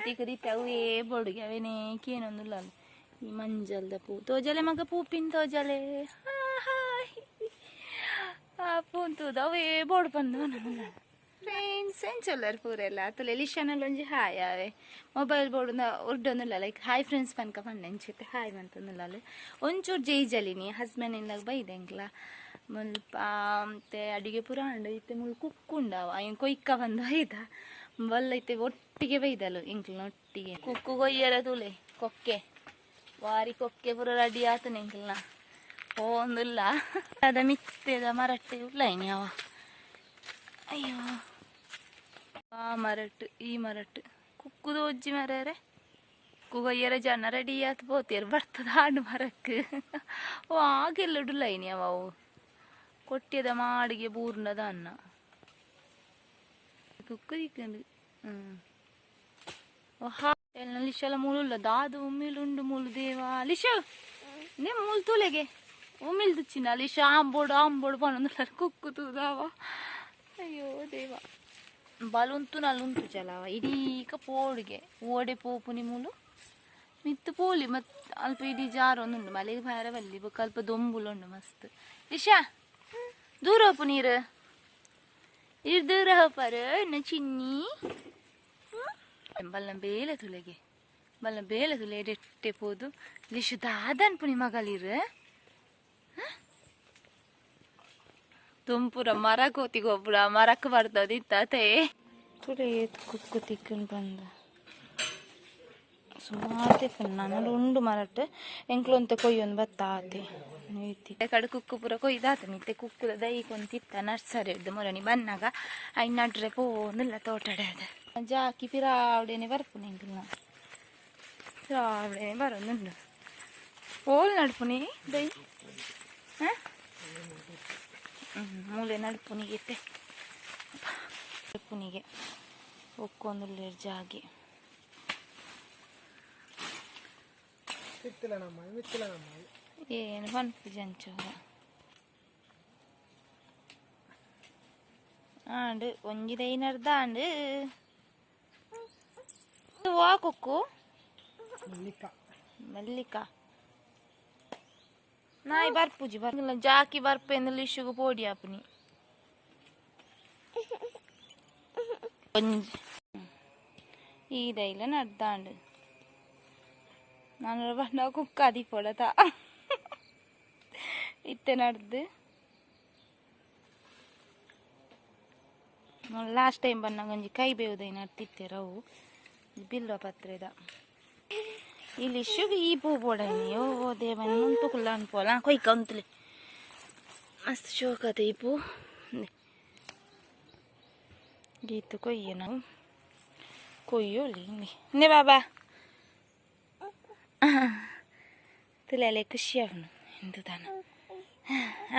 ತಿಕ್ಕದಿತ್ತೆ ಅವೇ ಬೊಡುಗೆ ಅವೇನೇ ಕೇನೊಂದುಲ್ಲ. ಈ ಮಂಜಲ್ದ ಪೂ ತೋಜಲೆ ಮಗ, ಪೂಪಿನ್ ತೋಜಲೆ. ಹಾಯ್, ಆ ಪೂಂತೂದು ಅವೇ ಬೋಡು ಬಂದು. ಫ್ರೆಂಡ್ಸ್, ಎಂಚೊಲ್ಲರ್ ಪೂರೆಲ್ಲ? ತುಲೆ ಲಿಶಾನಲ್ಲಿ ಒಂಜಿ ಹಾಯ್. ಆವೆ ಮೊಬೈಲ್ ಬೋಡು ಉರ್ಡೊಂದುಲ್ಲ. ಲೈಕ್ ಹಾಯ್ ಫ್ರೆಂಡ್ಸ್ ಪನ್ಕ ಪಂಡೆ ಅಂಚಿತ್ತೆ ಹಾಯ್ ಮಂತೊಂದುಲ್ಲ. ಒಂಚೂರು ಜೈಜಲಿನಿ ಹಸ್ಬೆಂಡ್ ಇಲ್ಲಾಗ ಬೈದೆ ಎಂಕ್ಲ. ಮುಲ್ಪ ಮತ್ತೆ ಅಡಿಗೆ ಪೂರ ಆಂಡ್. ಇತ್ತೆ ಮುಲ್ ಕುಕ್ಕುಂಡವ ಐನ್ ಕೊಯ್ಕ ಬಂದು ಬೈದ ಬಲ್ಲ. ಇತ್ತೆ ಒಟ್ಟಿಗೆ ಬೈದಲು ಎಂಕ್ಲ ಒಟ್ಟಿಗೆ ಕುಕ್ಕು ಕೊಯ್ಯರ. ತುಲೆ ಕೊಕ್ಕೆ ವಾರಿ ಕೊಕ್ಕೆ ಪೂರ ರೆಡಿ ಆತನ ಎಂಕ್ಲನ ಪೋಂದುಲ್ಲ. ಅದ ಮಿತ್ತೆದ ಮರಟ್ಟೆ ಉಲ್ಲ ಅವ. ಅಯ್ಯೋ, ಆ ಮರಟ್ಟು ಈ ಮರಟ್ಟು ಕುಕ್ಕುದು ಒಜ್ಜಿ ಮರರೆ. ಕುಕ್ಕು ಕೊಯ್ಯರ ಜನ ರೆಡಿ ಆತು ಪೋತೇರು ಬರ್ತದ ಆಂಡ್ ಮರಕ್. ಓ, ಆಗೆಲ್ಲ ಉಡುಲ್ಲ ಇನಿ ಅವ. ಅವು ಕೊಟ್ಟಿಯದ ಮಾಡಿಗೆ ಬೂರ್ನದ ಅನ್ನ ಕುಕ್ಕು ದಿಕ್ಕಂಡು. ಹ್ಮ್ ಹಾ, ಲಿಶಲ ಮುಳುಲ್ಲ ದಾದು ಉಮ್ಮಿಲ್ ಉಂಡು ಮುಳು ದೇವಾ. ಲಿಶ ನೇ ಮೂಲು ತೂಲೆಗೆ ಉಮ್ಮಿಲ್ ತುಚ್ಚಿನ ಲಿಶ. ಆಂಬೋಡು ಆಂಬೋಡು ಪನ್ನೊಂದು ಕುಕ್ಕು ತೂದಾವ. ಅಯ್ಯೋ ದೇವ, ಬಲುಂತು ನಲ್ಲುಂತು ಚಲವ ಇಡೀಕ ಪೋಡುಗೆ ಓಡೆ ಪೋಪುನಿ ಮೂಲು ಮಿತ್ತು ಪೋಲಿ. ಮತ್ ಅಲ್ಪ ಇಡೀ ಜಾರೊಂದುಂಡು ಮಲೆಗೆ ಬಾರ ಬಲ್ಲಿ. ಬೊಕ್ಕ ಅಲ್ಪ ದೊಂಬುಲುಂಡು ಮಸ್ತ್. ಲಿಶಾ, ದೂರ ಹೋಪು ನೀರು ಇರ್ ದೂರ ಹೋಪಾರು ಎನ್ನ ಚಿನ್ನಿ. ಬಲ್ಲ ಬೇಲೆ ತುಲೆಗೆ ಬಲ್ಲ ಬೇಲೆ ತುಲೆ ಎಡೆಟ್ಟೆ ಪೋದು. ಲಿಶು ದಾದನ್ಪುನಿ ಮಗಳಿರು ತುಂಪುರ ಮರ ಕೋತಿಗೆ ಒಬ್ಬಳ ಮರಕ್ಕೆ ಬರ್ತದಿತ್ತಾತೆ. ತುಲೆ ಕುಕ್ಕು ತಿಕ್ಕನ್ ಬಂದ ಸುಮಾರು ತಿಕ್ಕನ್ ನಾನು ಉಂಡು ಮರಟ್ ಎಂಕ್ಲೊಂತೆ ಕೊಯ್ಯೊಂದು ಬತ್ತ ಆತೆ ನೀತಿ ಕಡೆ. ಕುಕ್ಕು ಪೂರ ಕೊಯ್ದಾತ ಮಿತ್ತೆ. ಕುಕ್ಕುದ ದೈ ಕೊಂತಿತ್ತ ನರ್ಸರಿ ಹಿಡ್ದು ಮೊರನಿ ಬನ್ನಾಗ ಐನ್ ನಡ್ರೆ ಪೋಂದಿಲ್ಲ ತೋಟಡೆ. ಅದ ಜಾಕಿ ಪಿರಾವಡೇನೆ ಬರ್ಪುನಿ ಎಂಕ್ಲ್ನ ಪಿರಾವಡೇನೆ ಬರೋದುಂಡು. ಓಲ್ ನಡ್ಪುನಿ ದೈ? ಹಾಂ, ಮೂಲೆ ನಡ್ಪುನಿಗೆ ನಡ್ಪುನಿಗೆ ಒಕ್ಕೊಂದುಲ್ಲೇರ್ ಜಾಗೆ. ಏನು ಪನ್ಪುಜಿ ಅಂಚ ಆಂಡ್ ಒಂಜಿ ದೈ ನಡ್ದ ಆಂಡ್. ವಾ ಕುಕ್ಕು ಮಲ್ಲಿಕಾ ನಾಯಿ ಬರ್ಪುಜಿ ಬರ್ ಜಾಕಿ ಬರ್ಪೆಂದು ಲಿಶುಗು ಪೋಡಿ ಆಪುನಿ ಒಂಜಿ. ಈ ದೈಲ ನಡ್ದಾಂಡ್. ನಾನು ಬಂದ ಕುಕ್ಕ ಅದಿಪೊಡತ ಇತ್ತೆ ನಡ್ದು. ಲಾಸ್ಟ್ ಟೈಮ್ ಬಂದಾಗ ಒಂಜಿ ಕೈ ಬೇವುದೈ ನಡ್ತಿತ್ತೆರ್ ಅವು ಬಿಲ್ವ ಪತ್ರೆದ. ಇಲ್ಲಿ ಶುಗು ಈ ಪೂ ಬೋಡೈನಿ. ಓ ದೇವ, ಉಂಟು ಅನ್ಪೋಲ ಕೊಯ್ಕ ಉಂತುಲೆ. ಮಸ್ತ್ ಶೋಕತೆ ಈ ಪೂ. ಗೀತು ಕೊಯ್ಯ ನಾವು ಕೊಯ್ಯೋಲಿ ನೇ ಬಾಬಾ ತುಲೆಲೆ. ಖುಷಿ ಅವನು ಎಂದು ತಾನ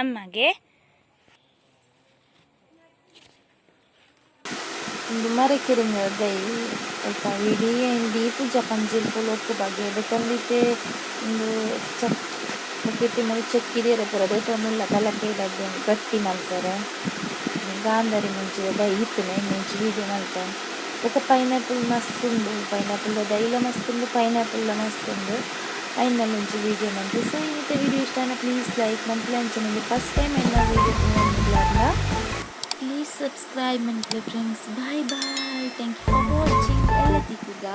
ಅಮ್ಮಗೆ. ಒಂದು ಮರಕಿರಿಂಗ ದೈ ಅಲ್ಪ ಇಡೀ ದೀಪು ಪಂಜಿಲ್ ಪುಲೊಕ್ಕು ಬಗ್ಗೆ ಬೊಕೊಂದಿತ್ತೆ. ಉಂದು ಚಕ್ ಮುಕ್ಕಿತ್ತಿ ಮೂಲು ಚೆಕ್ಕಿದಿರ ಪೂರ ದೆತೊಂದುಲ್ಲ ಪಲಕೈ ಬಗ್ಗೆ ಗಟ್ಟಿ ಮಲ್ಪೆರೆ. ಗಾಂಧಾರಿ ಮುಂಚಿದ ದೈ ಇತ್ತುನೆ ಮುಂಚಿ ವೀಡಿಯೋ ಮಲ್ತೆ. ಬೊಕ ಪೈನಾಪಲ್ ಮಸ್ತ್ ಉಂಡು. ಪೈನಾಪಲ್ ದೈಲ ಮಸ್ತ್ ಉಂಡು, ಪೈನಾಪಲ್ ಮಸ್ತ್ ಉಂಡು. ಐನ ಮುಂಚಿ ವೀಡಿಯೋ ಮಲ್ತೆ. ಸೊ ಇನಿತ ವೀಡಿಯೋ ಇಷ್ಟ ಆಂಡ ಪ್ಲೀಸ್ ಲೈಕ್ ಮಲ್ಪುಲೆ. ಅಂಚನೆ ಫಸ್ಟ್ ಟೈಮ್ ಎನ್ನ ವೀಡಿಯೋ ತೂವೊಂದುಲ್ಲಾರ್ಡ ಪ್ಲೀಸ್ ಸಬ್ಸ್ಕ್ರೈಬ್ ಮನ್ಪುಲೆ friends. Bye bye, thank you for watching. ಎಲ್ಲ ತಿಕ್ಕುಗ.